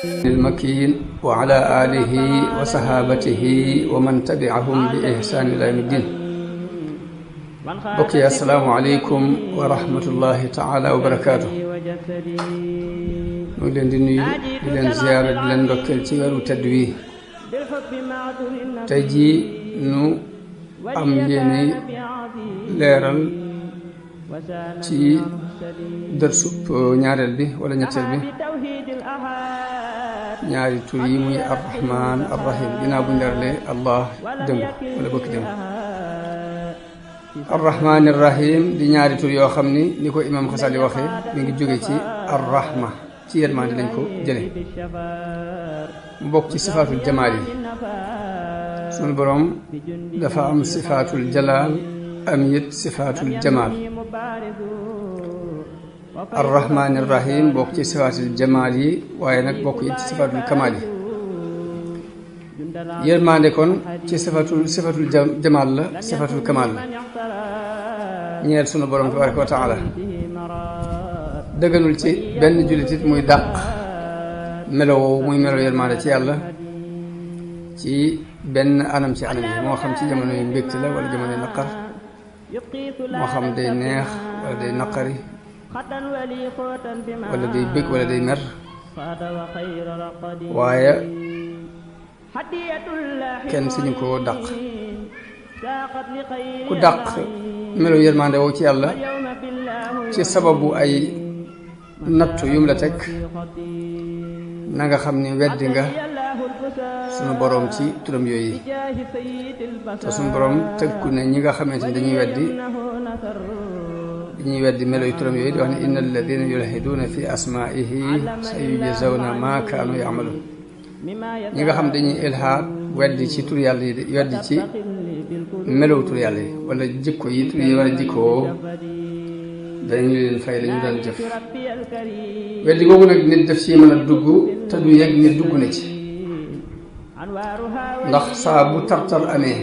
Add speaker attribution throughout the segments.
Speaker 1: المكين وعلى آله وصحابته ومن تبعهم بإحسان إلى يوم الدين. بقي السلام عليكم ورحمة الله تعالى وبركاته. ñu leen di nuyu di leen ziyaara di leen ndokkeel ci weeru tedd wi. tey jii nu am yéene leeral ci dërsub ñaareel bi wala ñetteel bi ñaari tur yi muy arrahman arrahim ginnaaw bu ñu leeralee allah démb wala bëgg démb. arrahman arrahim di ñaari tur yoo xam ni ko imam Xasali waxee mi ngi jóge ci arrahma ci yërmande lañ ko jële mu bokk ci sifaatul jamaal yi. sunu boroom dafa am sifaatul jalaal am it sifaatul jamaal. arrahman arrahim bokk ci sifaatul jamaal yi waaye nag bokk it ci sifaatul kamaal yi. yërmande kon ci sifatul jamaal la sifatul kamaal la ñeel sunu borom tabaraka wa taala. dëgganul ci benn jullitit muy dàq melo woowu muy melo yërmande ci yàlla ci benn anam ci anam yi moo xam ci jamono yu mbégte la wala jamono yu naqar moo xam day neex wala day naqari wala day bég wala day mer waaye kenn suñu ko dàq. ku dàq melo yërmande woo ci yàlla ci sababu ay nattu yum la teg na nga xam ni weddi nga sunu boroom ci turam yooyu te sunu boroom tëgku ne ñi nga xamante ni dañuy weddi melo yu turam yooyu di wax ne inna alladina yulhiduuna fi asmaihi sayujzawna ma kaanu yamaluun. ñi nga xam dañuy ilhaad weddi ci tur yàlla yi weddi ci melow tur yàlla yi wala jikko yi tur yi wala jikkoo dañu leen fay lañu daan jëf. weddi googu nag nit def ci mën a dugg te du yëg ni dugg na ci ndax saa bu tartar amee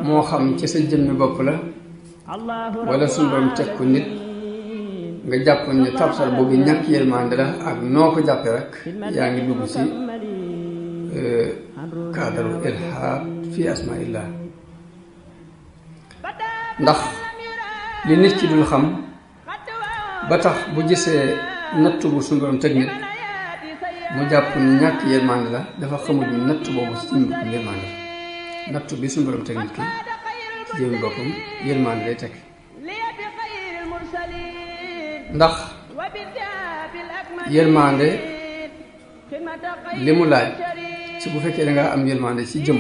Speaker 1: moo xam ci sa jëmmi bopp la wala suñu borom teg ko nit nga jàpp ne tartar boobu ñàkk yërmande la ak noo ko jàppee rek yaa ngi dugg ci kaadaru ilhaad fi asmaillah. ndax li nit ki dul xam ba tax bu gisee natt bu suñu borom teg nit mu jàpp ni ñàkk yërmande la dafa xamul ni natt boobu ci jëmmi boppam yërmande la. natt bi suñu borom teg nit ki ci jëmmi boppam yërmande lay teg. ndax yërmande li mu laaj ci bu fekkee da nga am yërmande ci jëmm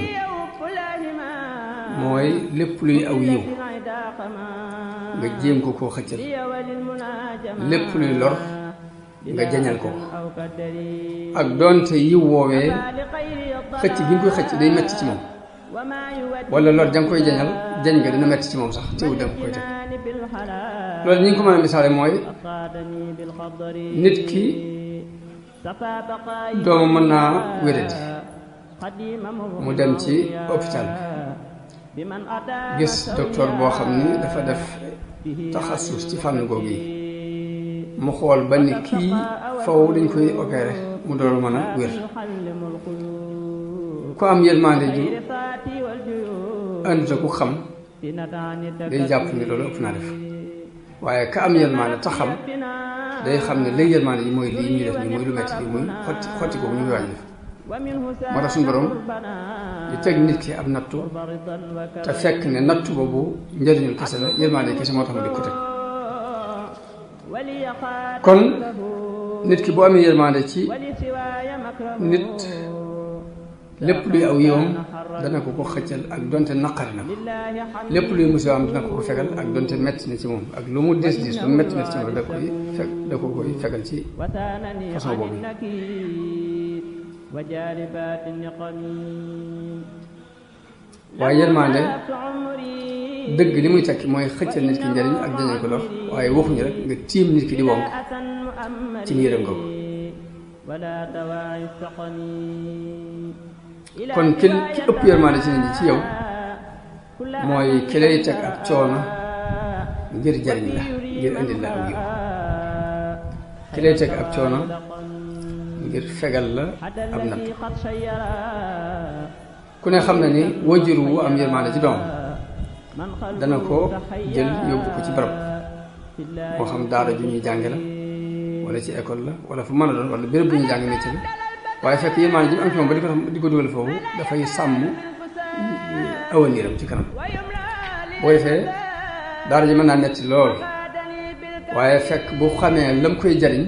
Speaker 1: mooy lépp luy aw yiw nga jéem ko koo xëccal lépp luy lor nga jañal ko ak doonte yiw woowee xëcc gi nga koy xëcc day metti ci moom wala lor jang koy jañ nga dina metti ci moom sax teewul danga koy teg. loolu ñi ngi ko mën a misaale mooy nit ki doomu mën naa wéradi mu dem ci hôpital gis docteur boo xam ni dafa def taxasus ci fànn googu yi mu xool ba ni kii faw dañ koy opéré mu door mën a wér. ku am yërmande ju ànd ku xam day jàpp ni loolu ëpp naa def waaye ka am yërmande ta xam day xam ne léegi yërmande yi mooy lii ñuy def nii mooy lu metti lii muy xotti kooku ñu ngi waaj def. moo tax suñu borom di teg nit ki ab nattu te fekk ne nattu boobu njëriñul kese la yërmande kese moo tax mu di ko teg. kon nit ki bu amee yërmande ci nit lépp luy aw yiwam dana ko ko xëccal ak donte naqari na ko lépp luy musibaam dana ko ko fegal ak donte metti na ci moom ak lu mu des lu mu metti ci moom da ko koy fegal ci façon boobu. waaye yërmande dëgg li muy tekki mooy xëccal nit ki njëriñ ak jañal ko lor waaye waxuñu rek nga tiim nit ki di wonk ci ni yërëm nga ko. kon ki ëpp yërmande ci nit ñi ci yow mooy ki lay teg ak coono ngir jariñ la ngir indil la aw yiw ki lay teg ab coono ngir fegal la ab natt ku ne xam na ni wajur wu am yërmande ci doom dana ko jël yóbbu ko ci barab moo xam daara ju ñuy jànge la wala ci école la wala fu mën a doon wala béréb bu ñuy jàng métier la waaye fekk yërmande ji mu am ci moom ba di ko dugal foofu dafay sàmm awaniram ci kanam boo defee daara ji mën naa netti lool waaye fekk bu xamee lam koy jariñ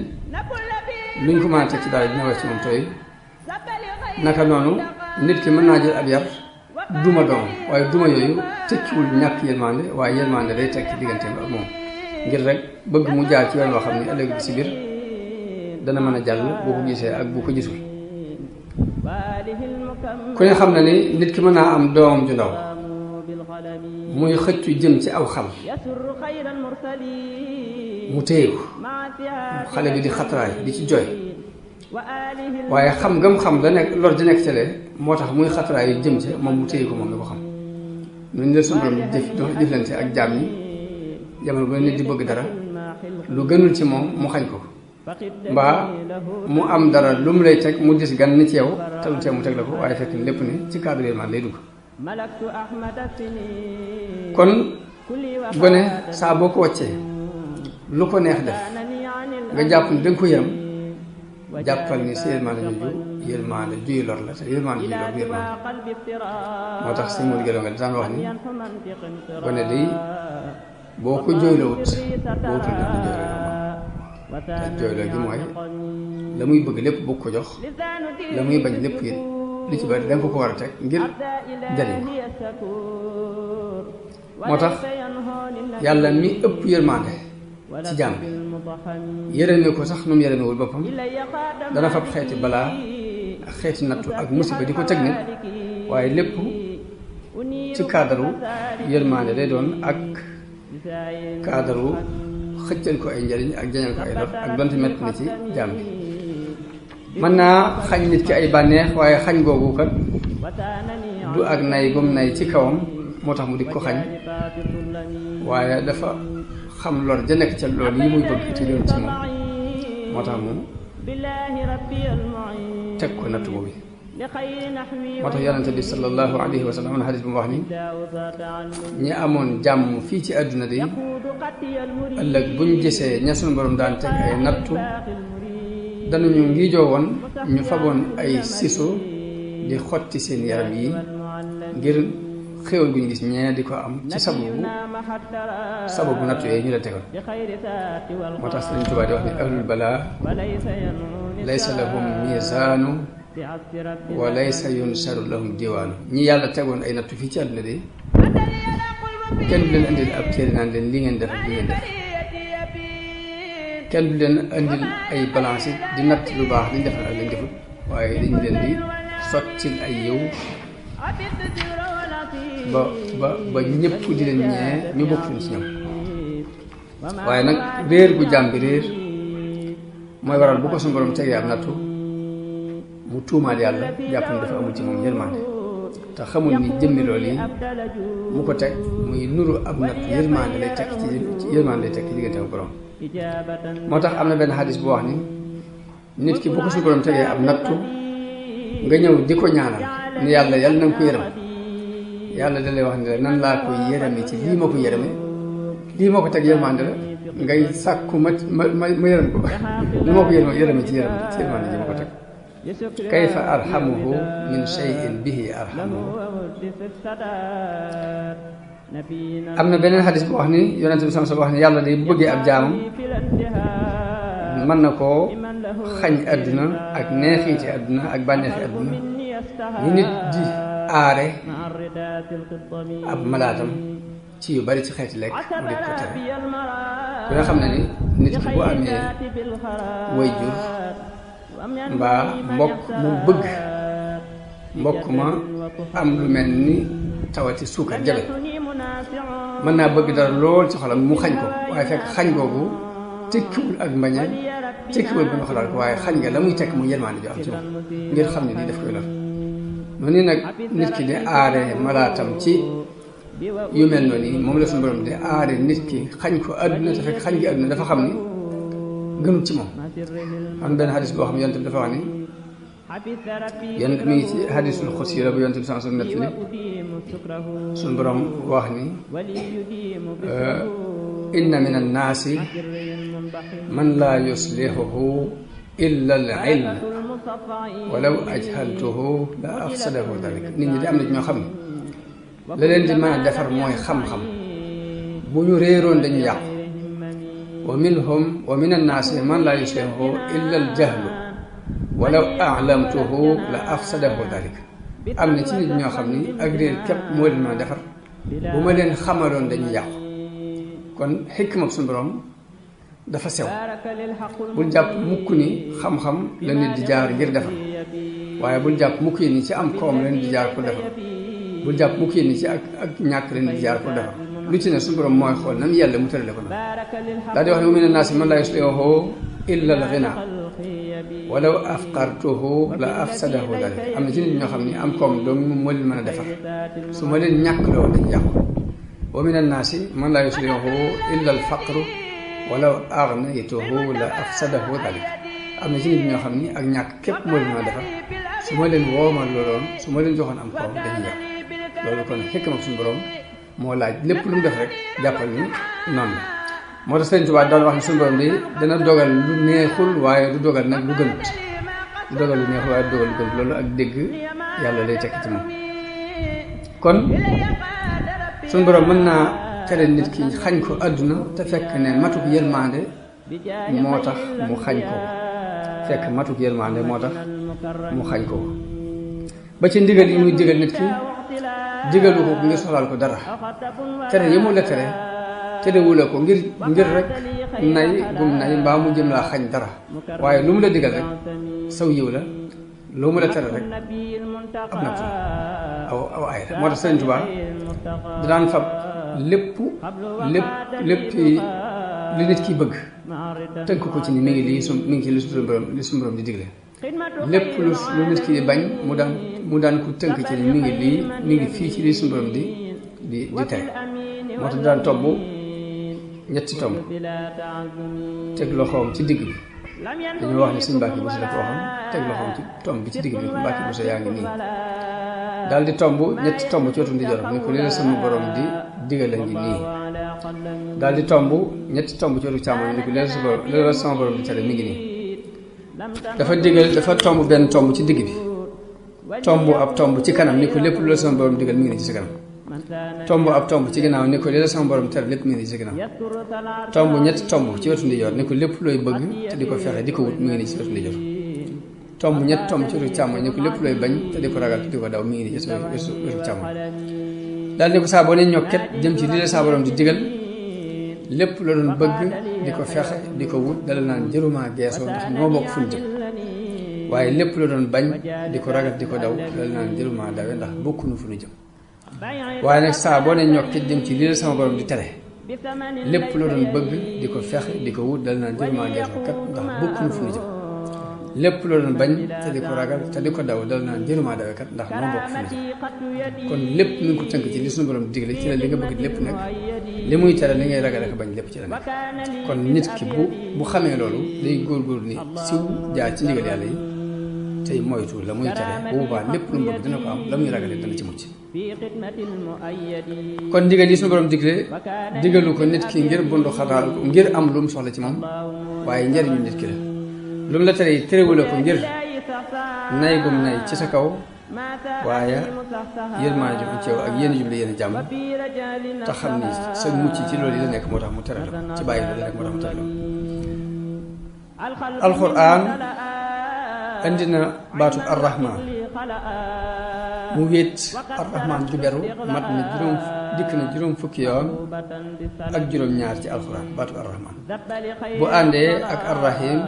Speaker 1: luñ ko mën a teg ci daara dina wees ci moom tooy naka noonu nit ki mën naa jël ab yar duma doom waaye duma yooyu tekkiwul ñàkk yërmande waaye yërmande day tekki digganteem ak moom ngir rek bëgg mu jaar ci yoon woo xam ne ëllëg bi si biir dana mën a jàll boo ko gisee ak bu ko gisul ku ne xam na ni nit ki mën naa am doom ju ndaw muy xëccu jëm ci aw xal mu téye ko xale bi di xatraay di ci jooy waaye xam ngam xam la nekk lor di nekk ca lee moo tax muy xatraay yu jëm ci moom mu téye ko moom mi ko xam ñun de suñu borom jëflante ak jaam ñi jamono bu nit di bëgg dara lu gënul ci moom mu xañ ko mbaa mu am dara lu mu lay teg mu dis gan ni ci yow te lu tee mu teg la ko waaye fekk lépp ni ci cadre yërmande lay dugg kon gone saa boo ko wàccee lu ko neex def nga jàpp ni danga ko yërëm jàppal ni si yërmande juy lor la te yërmande juy lor yërmande moo tax si mur gëloo nga daan wax ni gone day boo ko jooylowut bootul daf na jooyloo te jooyloo gi mooy la muy bëgg lépp bëgg ko jox la muy bañ lépp it li ci bari danga ko war a teg ngir jariñ ko moo tax yàlla mi ëpp yërmande ci jaam bi yërëme ko sax nu mu yërëmewul boppam dana fab xeeti balaa ak xeeti nattu ak musiba di ko teg nit waaye lépp ci kaadaru yërmande day doon ak kaadaru xëccal ko ay njariñ ak jañal ko ay lor ak donte mett na ci jaam bi mën naa xañ nit ki ay bànneex waaye xañ googu kat du ak nay gum nay ci kawam moo tax mu di ko xañ waaye dafa xam lor ja nekk ca loolu yi muy bëgg te doon ci moom moo tax mu teg ko natt boobu moo tax yonente bi sallallahu alayhi wa sallam am na xadis bu mu wax ni ñi amoon jàmm fii ci àdduna de ëllëg buñ gisee ña sunu borom daan teg ay nattu danañu ngiijoo woon ñu faboon ay siso di xotti seen yaram yi ngir xéewal gu ñu gis ñee di ko am ci sababu nattu yooyu ñu la tegal moo tax Sëriñ Tuubaa di wax ni ahlul balaa laysa lahum miisaanu wa laysa yunsaru lahum diwaanu ñi yàlla tegoon ay nattu fii ci àdduna de kenn du leen indil ab téere naan leen li ngeen def ak li ngeen def kenn du leen indil ay balance di natt lu baax liñ def ak liñ defut waaye dañ leen di sottil ay yow ba ñëpp di leen ñee ñu bokk ci ñoom waaye nag réer gu jàmm bi réer mooy waral bu ko suñu borom tegee am nattu mu tuumaal yàlla jàpp ni dafa amul ci moom yërmande te xamul ni jëmmi loolu yi mu ko teg muy nuru ab nattu yërmande lay teg ci diggante ak borom moo tax am na benn xadis bu wax ni nit ki bu ko suñu borom tegee ab nattu nga ñëw di ko ñaanal ni yàlla na nga ko yërëm yàlla da lay wax ni la nan laa koy yërëme ci lii ma ko yërëme lii ma ko teg yërmande la ngay sàkku ma yërëm ko lu ma ko yërëme ci yërmande ji ma ko teg kayfa arhamuhu min shay'in bihi arhamuhu am na beneen xadis bu wax ni yonente bi sama wax ni yàlla day bu bëggee ab jaamam mën na koo xañ àdduna ak neexiiti àdduna ak bànneexi àdduna ni nit di aare ab malaatam ci yu bari ci xeeti lekk mu di ko tere ku nga xam ne ni nit ki bu amee way jur mbaa mbokk mu bëgg mbokk ma am lu mel ni tawati suukar jabet mën naa bëgg dara lool ci xolam mu xañ ko waaye fekk xañ googu tekkiwul ak mbañeel tekkiwul bu nga xalaat ko waaye xañ nga la muy tekk mu yërmaande ju am ci moom ngir xam ne lii daf koy lor noonu nag nit ki di aare malaatam ci yu mel noonu moom la suñu borom di aare nit ki xañ ko àdduna te fekk xañ gi àdduna dafa xam ni gënut ci moom am benn xadis boo xam ne yonent bi dafa wax ni yonent mi ngi ci xadisul xudsi la bu yonent bi sans nett li suñu borom wax ni inna min annaasi man laa yuslihuhu illa al ilm walaw ajhaltuhu la afsadahu dalik nit ñi di am na ñoo xam ne la leen di mën a defar mooy xam-xam bu ñu réeroon dañu yàqu wa min annaasi man laa yuslihuhu illa al jahlu walaw a'lamtuhu la afsadahu dalik am na ci nit ñoo xam ni ak réer képp moo leen mën a defar bu ma leen xamaloon dañuy yàqu kon xikma suñu borom dafa sew bul jàpp mukk ni xam-xam la nit di jaar ngir defar waaye bul jàpp mukk yi ni ci am koom la nit di jaar pour defar bul jàpp mukk yi ni ci ak ñàkk la nit di jaar pour defar lu ci ne suñu borom mooy xool nam yàlla mu tërale ko na daal di wax ne wa mina naasi man laa yuslihuhu illa al ghina walaw afqartuhu la afsadahu dalik am na ci nit ñoo xam ne am koom dong moo leen mën a defar su ma leen ñàkk loolu dañu yàqu wa mina naasi man laa yuslihuhu illa al faqru walaw aghnaytuhu la afsadahu dalik am na ci nit ñoo xam ni ak ñàkk képp moo leen mën a defar su ma leen woomal looloon su ma leen joxoon am koom dañuy yàqu loolu kon xekk ma suñu borom moo laaj lépp lu mu def rek jàppal ni noonu la moo tax Sëriñ Tuubaa daal wax ni suñu borom di dana dogal lu neexul waaye du dogal nag lu gënut du dogal lu neexul waaye du dogal lu gënut loolu ak dégg yàlla lay tekki ci moom kon suñu borom mën naa tere nit ki xañ ko àdduna te fekk ne matuk yërmande moo tax mu xañ ko fekk matuk yërmande moo tax mu xañ ko ba ci ndigal yi muy digal nit ki digalu ko ngir soxlaal ko dara tere yi mu la tere terewula ko ngir rek nay gum nay mbaa mu jëm laa xañ dara waaye lu mu la digal rek saw yiw la lu mu la tere rek ab natt aw ay la moo tax Sëriñ Tuubaa da daan fab lépp li nit ki bëgg tënk ko ci ni mi ngi lii mi ngi ci li suñu borom di digle lépp lu nit ki di bañ mu daan ko tënk ci ni mi ngi fii ci li suñu borom di tere moo tax daan tomb ñetti tomb teg loxoom ci digg bi dañoo wax ni suñu Mbàkke Buso dafa waxoon teg loxoom ci tomb bi ci digg bi Mbàkke Buso yaa ngi nii daal di tomb ñetti tomb ci wetu ndijoor ni ko li la sama borom di digal a ngi nii daal di tomb ñetti tomb ci wetu càmmoñ ni ko li la sama borom di tere mi ngi nii dafa tomb benn tomb ci digg bi tomb ab tomb ci kanam ni ko lépp lu la sama borom digal mi ngi nii ci sa kanam tomb ab tomb ci ginnaaw ni ko li la sama borom tere lépp mi ngi nii ci sa ginnaaw tomb ñetti tomb ci wetu ndijoor ni ko lépp looy bëgg te di ko fexe di ko wut mi ngi nii ci wetu ndijoor tomb ñett tomb ci wetu càmmoñ ni ko lépp looy bañ te di ko ragal te di ko daw mi ngi nii ci wetu càmmoñ daal ni ko saa boo ne ñokket jëm ci li la saa borom di digal lépp la doon bëgg di ko fexe di ko wut dala naan jëruma geesoo ndax noo bokk fu ñu jëm waaye lépp la doon bañ di ko ragal di ko daw dala naan jëruma dawe ndax bokkunu fu ñu jëm waaye nag saa boo ne ñokket jëm ci li la sama borom di tere lépp la doon bëgg di ko fexe di ko wut dala naan jëruma geesoo kat ndax bokkunu fu ñu jëm lépp loo doon bañ te di ko ragal te di ko daw dal naan jëruma dawe kat ndax moo bokk fu ñu jëm kon lépp mi ngi ko tënk ci li suñu borom digle ci la li nga bëgg lépp nag li muy tere li ngay ragal ak bañ lépp ci la nekk kon nit ki bu xamee loolu day góorgóorlu ni siw jaar ci ndigal yàlla yi tey moytu la muy tere bu boobaa lépp lu mu bëgg dina ko am la muy ragalee dana ci mucc kon ndigal yi suñu borom digalu ko nit ki ngir bundu xataal ko ngir am lu mu soxla ci moom waaye njariñu nit ki la lu mu la tere terewul ko ngir nay gum nay ci sa kaw waaye yërmaande ju ci yow ak yéen jum la yéen jàmm te xam ni sa mucc ci loolu yi la nekk moo tax mu tere la ci bàyyi loolu la nekk moo tax mu tere la alxuraan andi na baatu arrahman mu wéet arrahman ju beru mat na juróom fukki yoon ak juróom ñaar ci alxuraan baatu arrahman bu àndee ak arrahim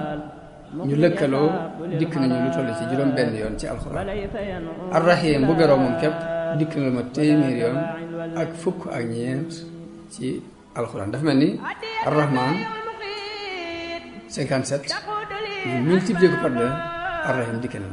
Speaker 1: ñu lëkkaloo dikk nañu lu toll ci juróom benn yoon ci alxuraan arrahim bu beroo moom képp dikk na lu ma téeméer yoon ak fukk ak ñeent ci alxuraan dafa mel ni arrahman 57 ñu multiplié ko par 2 arrahim dikk na